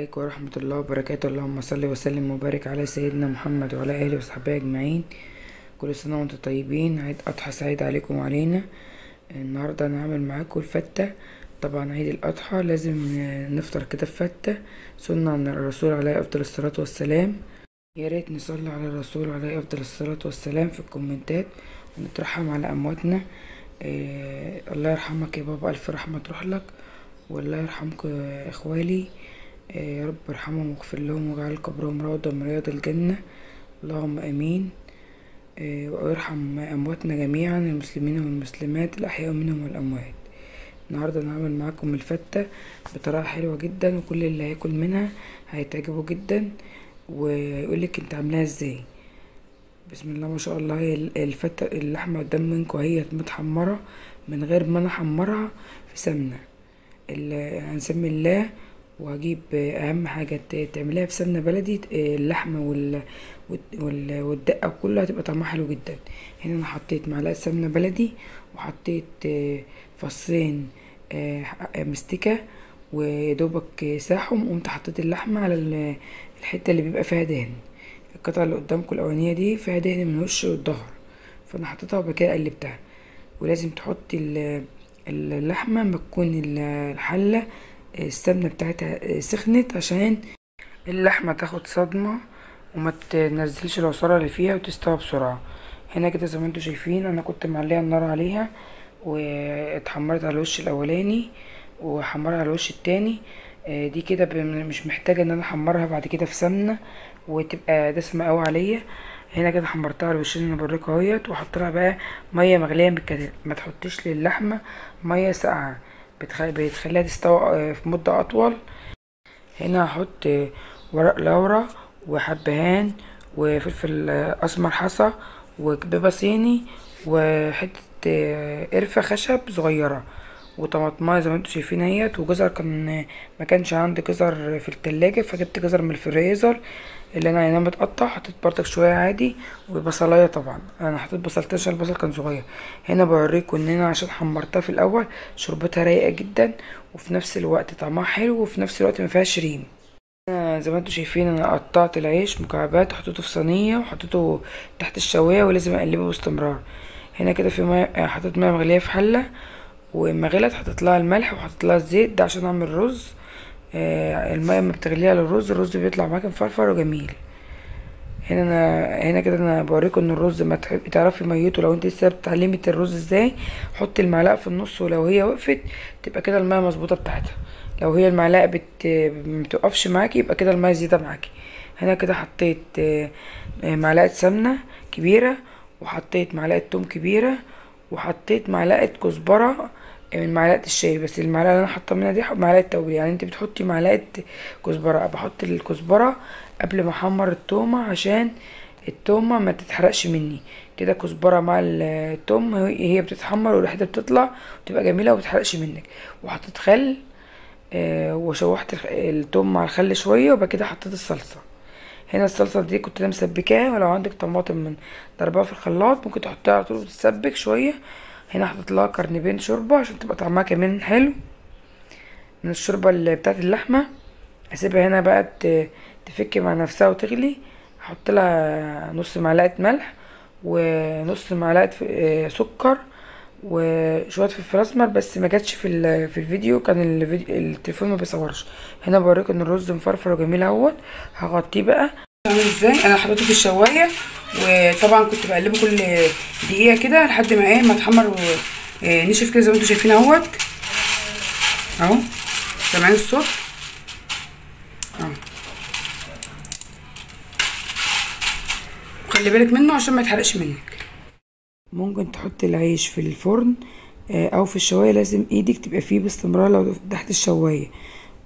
عليكم ورحمة الله وبركاته. اللهم صل وسلم وبارك على سيدنا محمد وعلى آله وصحبه أجمعين. كل سنة وانتم طيبين، عيد أضحى سعيد عليكم وعلينا. النهاردة أنا هعمل معاكم الفتة. طبعا عيد الأضحى لازم نفطر كده بفتة، سنة عن الرسول عليه أفضل الصلاة والسلام. يا ريت نصلي على الرسول عليه أفضل الصلاة والسلام في الكومنتات ونترحم على أمواتنا. الله يرحمك يا بابا، ألف رحمة تروح لك، والله يرحمكم يا إخوالي. يا رب ارحمهم واغفر لهم واجعل قبرهم روضة من رياض الجنة، اللهم امين. ويرحم امواتنا جميعا، المسلمين والمسلمات، الاحياء منهم والاموات. النهارده انا هعمل معاكم الفتة بطريقة حلوة جدا، وكل اللي هياكل منها هيتعجبه جدا ويقولك انت عاملاها ازاي. بسم الله ما شاء الله، هي الفتة اللحمة قدام منكم اهي متحمرة من غير ما انا احمرها في سمنة. هنسمي الله وهجيب اهم حاجة تعمليها بسمنه بلدي، اللحمة والدقه كلها هتبقى طعمها حلو جدا. هنا انا حطيت معلقه سمنه بلدي، وحطيت فصين مستكه ودوبك ساحهم، وقمت حطيت اللحمة على الحتة اللي بيبقى فيها دهن. القطعة اللي قدامكم الاولانية دي فيها دهن من الوش والظهر، فانا حطيتها وبعد كده قلبتها. ولازم تحطي اللحمة ما تكون الحلة السمنة بتاعتها سخنت، عشان اللحمة تاخد صدمة وما تنزلش العصاره اللي فيها وتستوى بسرعة. هنا كده زي ما انتم شايفين انا كنت معليه النار عليها، واتحمرت على الوش الاولاني وحمرها على الوش التاني. دي كده مش محتاجه ان انا احمرها بعد كده في سمنه وتبقى دسمة قوي عليا. هنا كده حمرتها على الوشين اللي بوريكم اهيت، وحط لها بقى مية مغليه بالكتل. ما تحطيش للحمه مية ساقعه، بتخليها تستوى في مدة أطول. هنا هحط ورق لورا وحبهان وفلفل أسمر حصى وكبيبة صيني وحتة قرفة خشب صغيرة وطماطماية زي ما انتوا شايفين اهيت، وجزر. كان ما كانش عندي جزر في التلاجة فجبت جزر من الفريزر اللي انا عيناه متقطع، حطيت برضك شوية عادي، وبصلايه. طبعا انا حطيت بصلتين عشان البصل كان صغير. هنا بوريكم ان انا عشان حمرتها في الاول شربتها رايقة جدا، وفي نفس الوقت طعمها حلو، وفي نفس الوقت ما فيهاش ريم. انا زي ما انتوا شايفين انا قطعت العيش مكعبات وحطيته في صينية وحطيته تحت الشوايه، ولازم اقلبه باستمرار. هنا كده في مية، حطيت مية مغليه في حله، وما غلت حطيت لها الملح وحطيت لها الزيت ده عشان اعمل رز. المية ما بتغليها للرز، الرز بيطلع معاك مفرفر وجميل. هنا كده انا بوريكم ان الرز ما تحبي تعرفي ميته. لو انت لسه بتعلمي الرز ازاي، حطي المعلقة في النص، ولو هي وقفت تبقى كده المية مظبوطة بتاعتها. لو هي المعلقة ما بتوقفش معاكي يبقى كده المية زيادة معاكي. هنا كده حطيت معلقه سمنه كبيرة، وحطيت معلقه توم كبيرة، وحطيت معلقه كزبره من معلقه الشاي، بس المعلقة اللي انا حاطه منها دي معلقه توابل. يعني انت بتحطي معلقه كزبره. بحط الكزبره قبل ما احمر التومه عشان التومه ما تتحرقش مني. كده كزبره مع التوم هي بتتحمر وريحتها بتطلع وتبقى جميلة وما بتحرقش منك. وحطيت خل، وشوحت التوم مع الخل شوية، وبعد كده حطيت الصلصه. هنا الصلصه دي كنت انا مسبكاها، ولو عندك طماطم من ضربها في الخلاط ممكن تحطيها على طول وتتسبك شوية. هنا حطيت لها قرنبين شوربة عشان تبقى طعمها كمان حلو من الشوربة اللي بتاعت اللحمة. اسيبها هنا بقى تفك مع نفسها وتغلي. احط لها نص معلقه ملح ونص معلقه سكر وشوية فلفل اسمر، بس ما جاتش في الفيديو، كان التليفون ما بيصورش. هنا بوريكم ان الرز مفرفر وجميل اهوت. هغطيه بقى. عامل ازاي؟ انا حطيته في الشوايه، وطبعا كنت بقلبه كل دقيقة كده لحد ما ايه ما اتحمر ونشف كده زي ما انتم شايفين اهوت اهو. سامعين الصوت اهو؟ خلي بالك منه عشان ما يتحرقش منك. ممكن تحط العيش في الفرن او في الشوايه، لازم ايدك تبقى فيه باستمرار لو تحت الشوايه.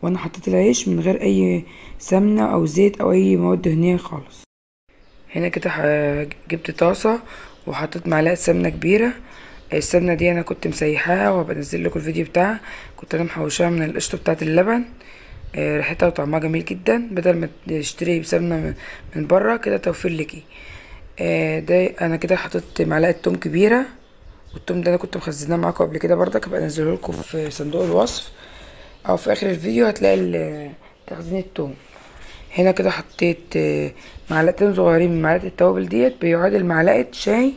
وانا حطيت العيش من غير اي سمنه او زيت او اي مواد دهنية خالص. هنا كده جبت طاسه وحطيت معلقه سمنه كبيرة. السمنة دي انا كنت مسيحاها وهبقى انزل لكم الفيديو بتاعها. كنت انا محوشاها من القشطه بتاعه اللبن، ريحتها وطعمها جميل جدا. بدل ما تشتري بسمنه من بره كده توفير لكي. ده انا كده حطيت معلقه توم كبيرة، والتوم ده انا كنت مخزناه معاكم قبل كده برضك، هبقى انزله لكم في صندوق الوصف او في اخر الفيديو. هتلاقي تخزين التوم. هنا كده حطيت معلقتين صغيرين من معلقه التوابل ديت، بيعادل معلقه شاي،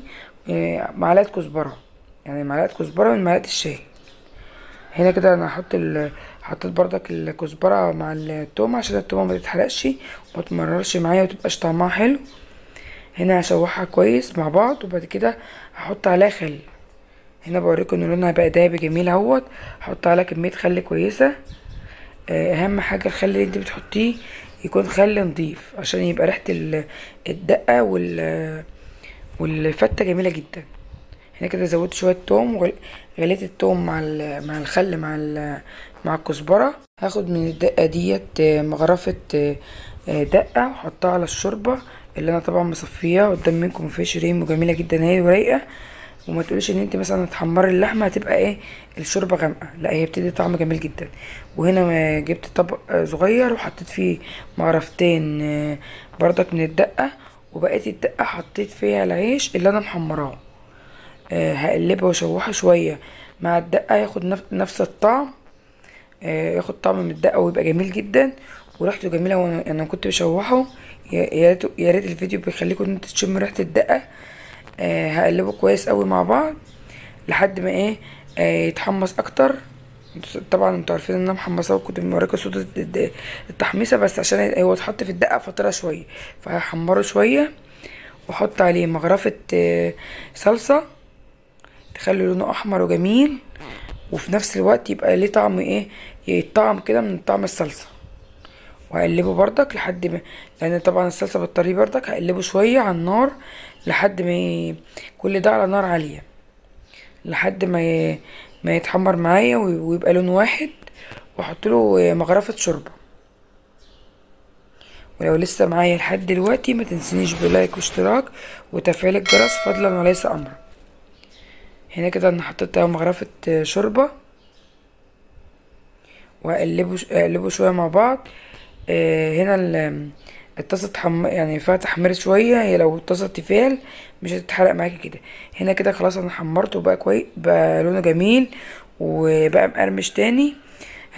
معلقه كزبره، يعني معلقه كزبره من معلقه الشاي. هنا كده انا هحط حطيت بردك الكزبره مع التوم عشان التومه ما تتحرقش وما تمررش معايا وتبقاش طعمها حلو. هنا هشوحها كويس مع بعض، وبعد كده هحط عليها خل. هنا بوريكم ان لونها بقى دهبي جميل اهوت. هحط عليها كمية خل كويسة. اهم حاجة الخل اللي انت بتحطيه يكون خل نضيف عشان يبقى ريحه الدقة والفته جميلة جدا. هنا كده زودت شوية توم وغليت التوم مع الخل مع الكزبره. هاخد من الدقة ديت مغرفه دقه واحطها على الشوربة اللي انا طبعا مصفيها قدام منكم، مفيش ريم وجميلة جدا اهي ورايقه. وما تقوليش ان انت مثلا هتحمري اللحمة هتبقى ايه الشوربة غامقه، لا هي بتدي طعم جميل جدا. وهنا جبت طبق صغير وحطيت فيه مغرفتين بردك من الدقة، وبقيت الدقة حطيت فيها العيش اللي انا محمراه. هقلبه واشوحه شوية مع الدقة، ياخد نفس الطعم، ياخد طعم من الدقة ويبقى جميل جدا وريحته جميلة. وانا كنت بشوحه، يا ريت الفيديو بيخليكم ان انتوا تشموا ريحه الدقة. هقلبه كويس قوي مع بعض لحد ما ايه يتحمص اكتر. طبعا انتوا عارفين ان انا محمصاه وكنت موريكم صوت التحميصه، بس عشان هو اتحط في الدقة فترة شوية فهحمره شوية. واحط عليه مغرفه صلصه تخلي لونه احمر وجميل، وفي نفس الوقت يبقى ليه طعم ايه، يطعم كده من طعم الصلصه. وهقلبه بردك لحد ما، لان طبعا الصلصه بالطريقة بردك هقلبه شوية على النار لحد ما كل ده على نار عالية لحد ما يتحمر معايا ويبقى لون واحد. واحط له مغرفه شوربة. ولو لسه معايا لحد دلوقتي ما تنسينيش بلايك واشتراك وتفعيل الجرس فضلا وليس امرا. هنا كده انا حطيت مغرفه شوربة واقلبه شوية مع بعض. هنا الطاسه يعني فيها تحمير شوية، هي لو الطاسه تفال مش هتتحرق معاكي كده. هنا كده خلاص انا حمرته بقى كويس، بقى لونه جميل وبقى مقرمش تاني.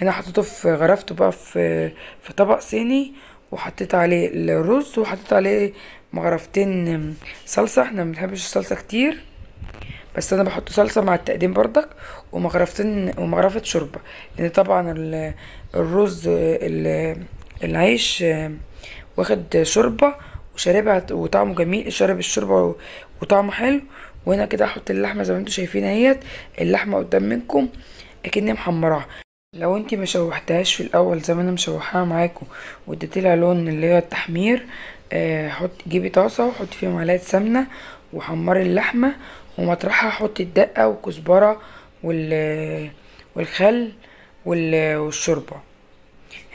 هنا حطيته في غرفته بقى في طبق صيني، وحطيت عليه الرز وحطيت عليه مغرفتين صلصه. احنا ما بنحبش الصلصه كتير بس انا بحط صلصه مع التقديم بردك، ومغرفتين ومغرفه شوربة، لان طبعا الرز العيش واخد شوربة وشاربها وطعمه جميل، شارب الشوربة وطعمه حلو. وهنا كده احط اللحمة زي ما انتم شايفين اهيت، اللحمة قدام منكم اكني محمراها. لو انتي ما شوحتهاش في الاول زي ما انا مشوحاها معاكم واديت لها لون اللي هي التحمير، حط جيبي طاسه وحطي فيها معلقه سمنه وحمري اللحمة، ومطرحها حطي الدقة والكزبره والخل والشوربه.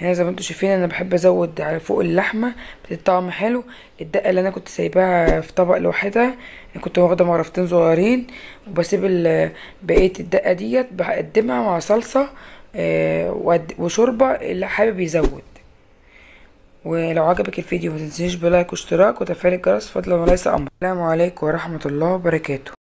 هنا زي ما انتم شايفين انا بحب ازود على فوق اللحمة بتدي طعم حلو. الدقة اللي انا كنت سايباها في طبق لوحدها، انا كنت واخده مغرفتين صغيرين وبسيب بقية الدقة ديت بقدمها مع صلصه وشوربه اللي حابب يزود. ولو عجبك الفيديو ما تنسيش بلايك واشتراك وتفعيل الجرس فضلا وليس امر. السلام عليكم ورحمة الله وبركاته.